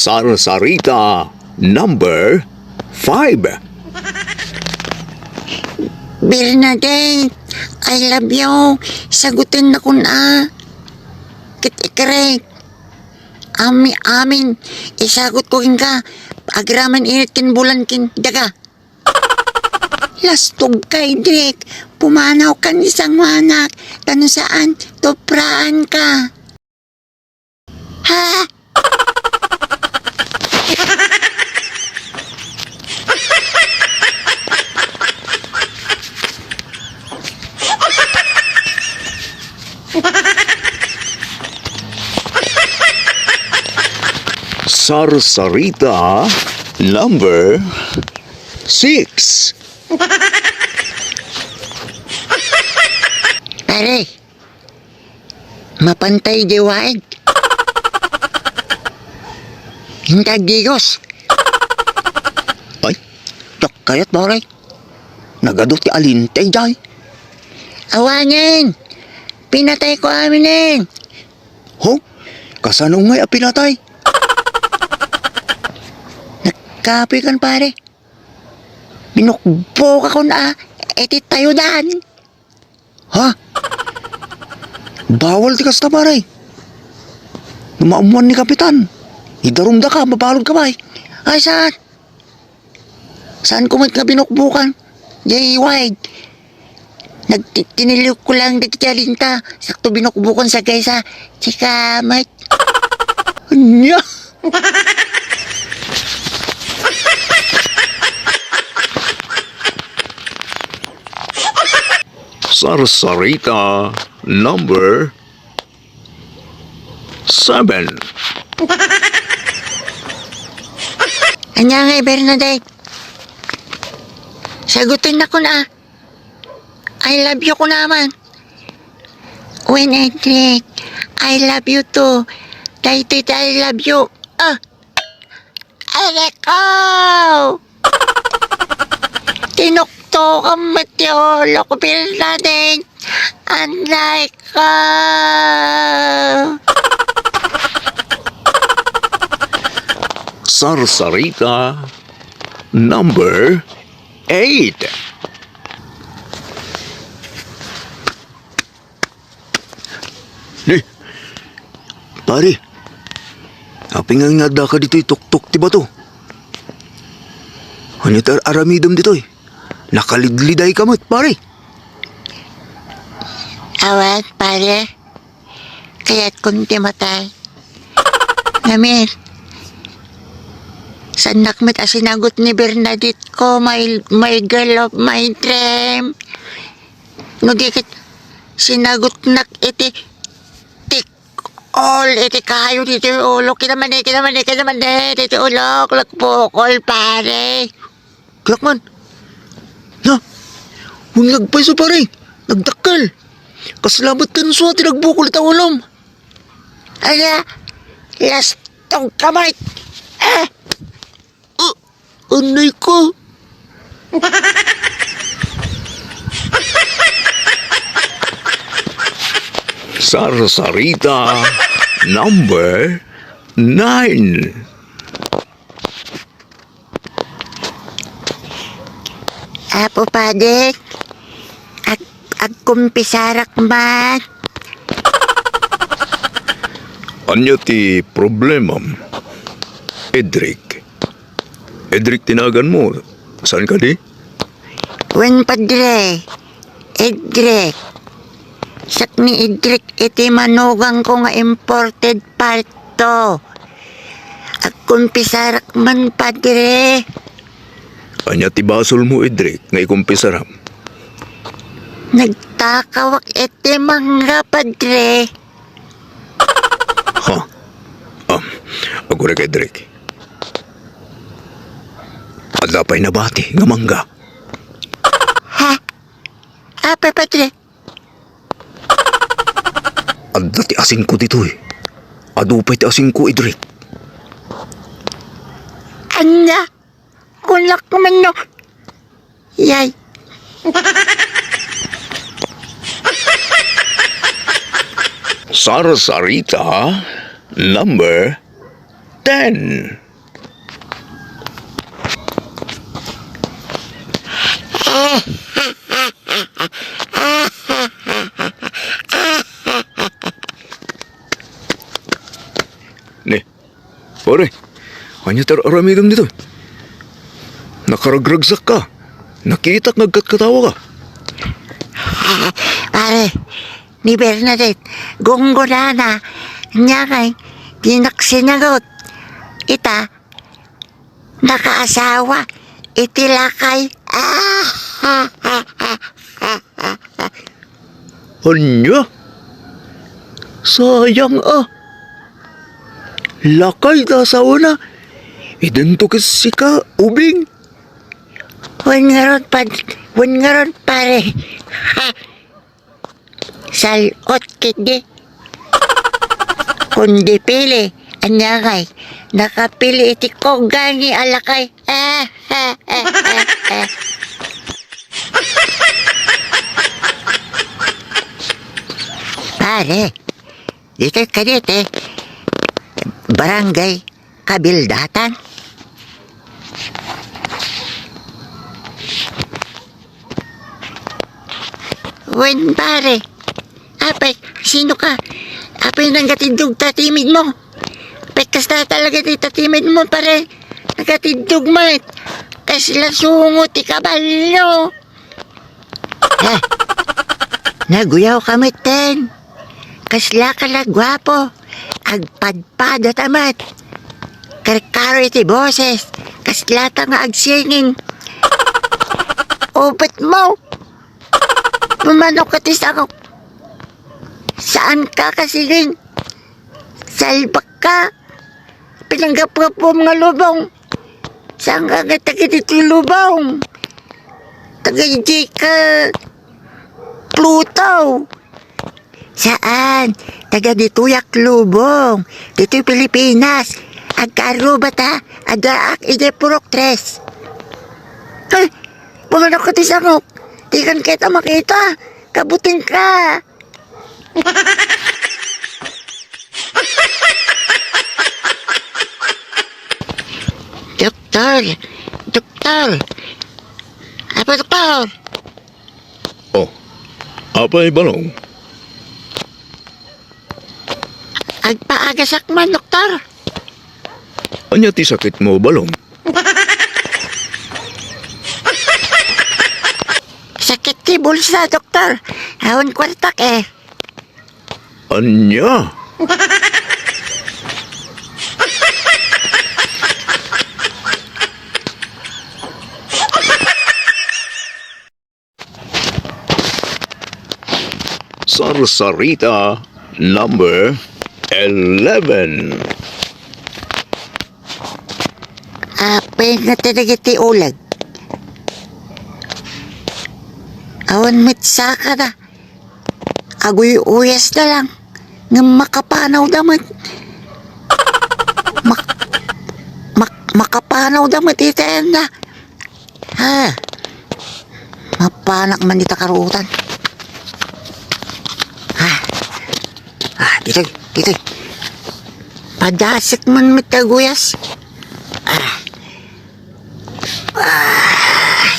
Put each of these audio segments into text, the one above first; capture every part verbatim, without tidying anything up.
Sarsarita number five. Bernadette, I love you. Sagutennak a. Ket ikrek. Ami-, amin, isagutko kenka, agraman init ken bulan ken daga. Lastogka, Idrik. Pumanawka ni sangoanak, ta no saan, tupraanka. Ha? Sarsarita number six. Pare, mapantay di waig. Inka agigos. Ay, dakayat, pare. Nagadu ti alintay, jay. Awanen! Pinatayko aminen! Ho? Kasano ngay a pinatay? Nagkapoy kan, pare. Binukbokakon a, iti tayudan. Ha? Bawal ti kasta, pare. No maammuan ni Kapitan, idarumdaka, mabaludka pay. Ay, saan? Saanko met nga binukbokan? Jay waig. Nagti-, tiniliwko lang dagiti alinta. Sakto binukbokan sa gaysa. Chika met. Anya? Sarsarita number seven. Anya ngay, Bernadette? Sagutennak a. I love you ko naman. Wen, Idrik, I love you too. Daytoy ti I love you. Ah! Aray ko! Tinuktokam met ti ulok, Bernadette. Aray ko! Sarsarita number eight. Ni, pare, apay nga addaka ditoy tuktok ti bato? Ania ti ar-aramidem ditoy? Nakalidlidayka met, pare. Awan, pare. Kayatkon ti matay. Ngamin, saannak met a sinagut ni Bernadette ko, my, my girl of my dream. No di ket sinagutnak iti tik-, ol iti kayo ditoy ulok. Kinamani, kinamani, kinamani, ditoy ulok, nagbukol, pare. Kayatko man. Na, wen nga agpayso, pare. Nagdakkel. Kasla met ken sua ti nagbukol ita ulom. Ala, lastogka met. Ah! Uh, anay ko. Sarsarita number nine. Apo Padre, ag-, agkumpisarak man. Ania ti problemam, Edric? Edric ti naganmo, saan kadi? Wen, Padre. Edric. Siak ni Edric iti manugangko nga imported parto. Agkumpisarak man, Padre. Ania ti basolmo, Edric, nga ikumpisaram? Nagtakawak iti mangga, Padre. Ha? Um, aguray ka, Edric. Adda pay nabati nga mangga. Ha? Apay, Padre? Adda ti asingko ditoy. Adu pay ti asingko, Edric. Ania? Kunak man no. Yay. Sarsarita number ten. Ni, pare, ania ti ar-aramidem ditoy? Nakaragragsakka. Nakitak nga agkatkatawaka. Pare, ni Bernadette, gunggonana. Ania ngay, dinak sinagut. Ita, nakaasawa iti lakay. Ania? Sayang a. Lakay ta asawana. Idinto ket sika, ubing. Wen ngarud, pad-, wen ngarud, pare. Sal-ot ketdi. Kundi pili, ania ngay, nakapili iti kugani a lakay. Pare, ditoy kaditi, Barangay Kabildatan. Wen, pare. Apay, sino ka? Apay, nagatiddog ta timidmo? Apay, kasta talaga ti tatimidmo, pare. Nagatiddog met. Kasla sungo ti kabalio. Eh, naguyaw ka metten. Kasla ka la guapo. Agpadpadata met. Karkaro iti boses. Kaslata nga agsinging. Upetmo. Pumanok ka ti sangok. Saan ka kasiging? Salbak ka. Pinanggapgapom nga lubong. Saan ka nga taga ditoy lubong? Taga ditoy ka Pluto. Saan? Taga ditoyak lubong. Ditoy Pilipinas. Agkaarubata. Addaak idiay Purok Tres. Ay, pumanok ka ti sangok. Dikan kita makita. Kabuting ka. Doktor! Doktor! Apo, doktor! Oh, apay, Balong? Agpaagasak man, doktor. Ania ti sakitmo, Balong? Sakit ti bulsa, doktor. Awan kuartak, eh. Ania? Sarsarita number eleven. Apay nga ti dagiti uleg. Awan met saka da. Aguy-uyasda lang. Ngem makapanawda met. Mak-, mak-, makapanawda met iti ayanna. Ha? Mapanak man ita karutan. Ha? Ah, ditoy, ditoy. Padasek man met ti aguyas. Ah. Ah.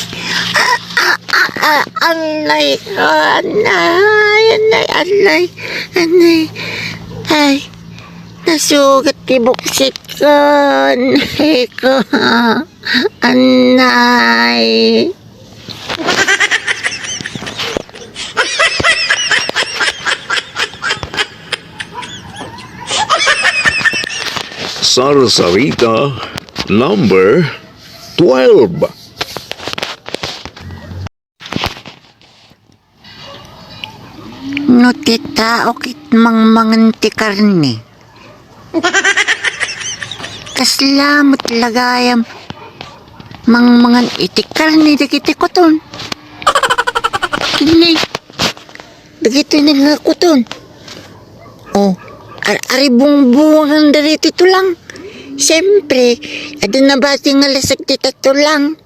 Ah, ah, ah, ah, anay ko, anay, anay, anay, anay. Ay, nasugat ti buksit ko, anay ko. Anay. Sarsarita number twelve. No ti tao ket mangmangan ti karne, kasla met la gayam mangmangan iti karne dagiti kuton. Ken ni, dagitoy nga kuton. Oh, ar-, ari bungbungan dagiti tulang. Siyempre, adu nabati nga lasag ti tulang.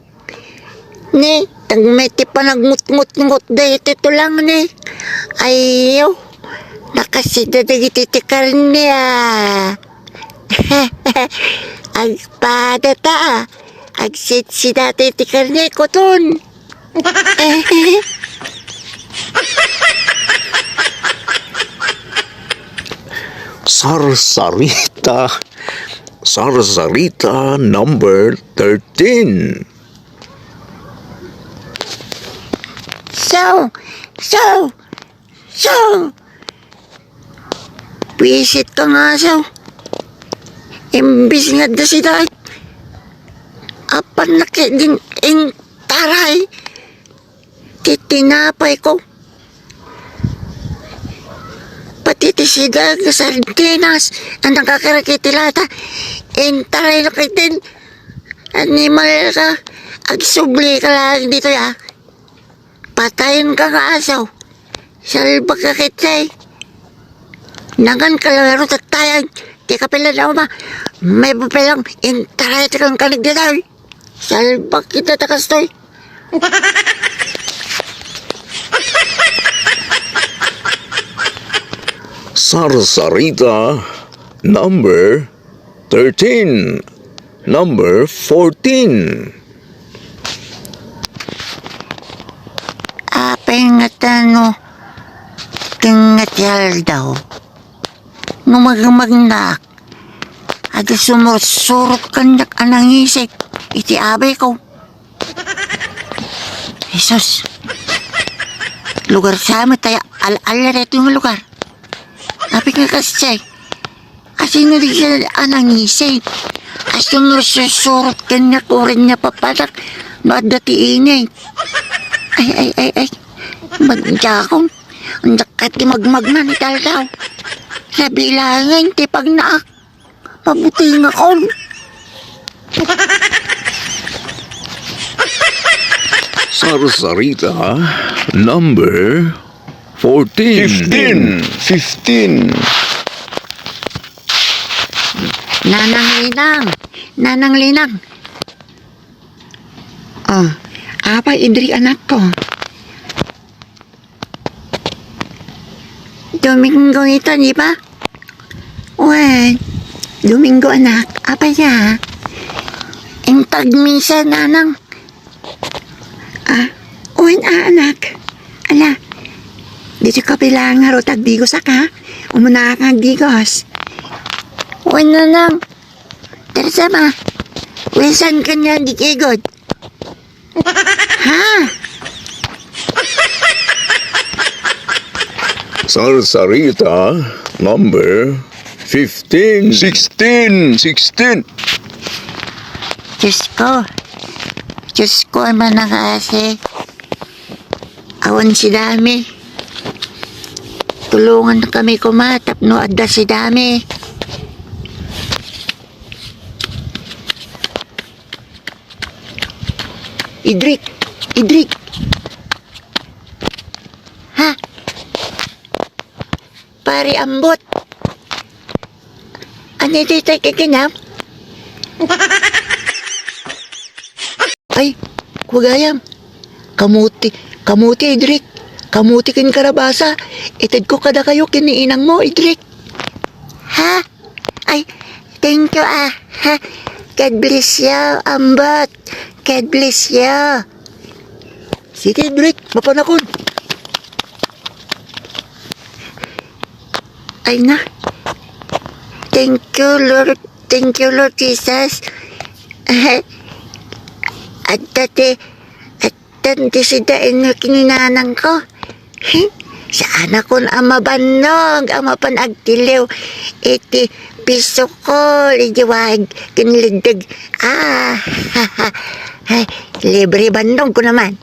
Ni, tagmay ti panagngutngutngot dagiti tulang ni. Ayyo, nakasida dagiti ti karne, ah. Agpadata, agsitsida ti karneko ton. Sarsarita, Sarsarita number thirteen. So, so, so, Buisit ka nga, asaw. Imbis nga adda sida, apan nakit din intaray ti tinapay ko. Pati ti sida nga sardinas a nakakaraki ti lata, intaray nakit din animal ka. Agsubli ka lang dito, ya. Patayen ka nga asaw. Salbag ka ketdi. Nangan ka lang ngarud tattayag. Ti kapila na uma. May papelang intaray ti kang kanig ditoy. Salbag kita ta kastoy. Sarsarita number thirteen. Number fourteen. Apay nga tano, ken nga ti aldaw, no magmagnak, adda sumursurot kaniak a nangisay iti abay ko. Jesus, lugar sa met tayo al-, al-, daytoy nga lugar. Apay nga kasjay. Asino di siya a nangisay? Asino sursurot ken nga kuren nga papadak no adda ti init? Ay, ay, ay, ay. Magjakon. Ang dakat ti magmagna ni Taldaw. Nabilangan ti pagnaak. Mabuting akon. Sarsarita number fourteen. Fifteen. Fifteen. Nanang Linang! Nanang Linang! Oh, apay idri, anakko? Domingo ita, di ba? Wen, Domingo, anak. Apay a? Intag misa, nanang. Ah, wen a, anak. Ala, ditoy kapilaan ngarud ti agdigos, a? Umuna ka nga agdigos. Wen, nanang. Teresa, ma. Wen, saan ka nga agigigod? Ha? Sarsarita number fifteen. Sixteen. Sixteen. Diyos ko. Diyos ko, Ama nga Asin. Awan sidami. Tulongan kami koma tapno adda sidami. Idrik! Idrik! Ha? Pare Ambot! Ano ito'y tayo kikinam? Ay, kua gayam. Kamuti, kamuti, Idrik. Kamuti ken kalabasa. Itedko kadakayo ken ni inangmo, Idrik. Ha? Ay, thank you, ah. Ha? God bless you, Ambot. God bless you. Sige, Idrik, mapanakon. Ay na. Thank you, Lord. Thank you, Lord Jesus. Adda ti, adda ti sida inno kininanang ko. Saanakon a mabannog a mapan agtiliw iti pisokol, iti wag, ken lugdeg. Ah, ay, libre bannog ko naman.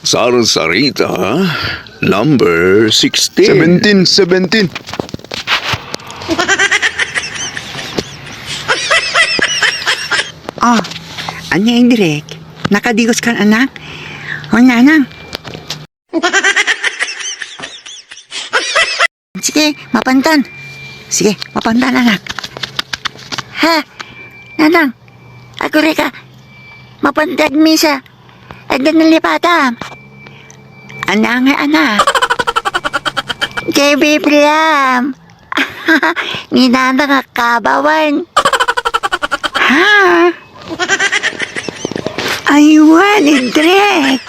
Sarsarita number sixteen. Seventeen, seventeen. Oh, ania, Idrik? Nakadigos kan, anak? O, nanang. Sige, mapantan. Sige, mapantan, anak. Ha? Nanang, agurayka. Mapantan misa. Adda nalipatam. Anang nga anak. J B Priam. Ni Nana nga kabawan. Ha? Aywan, Indrek.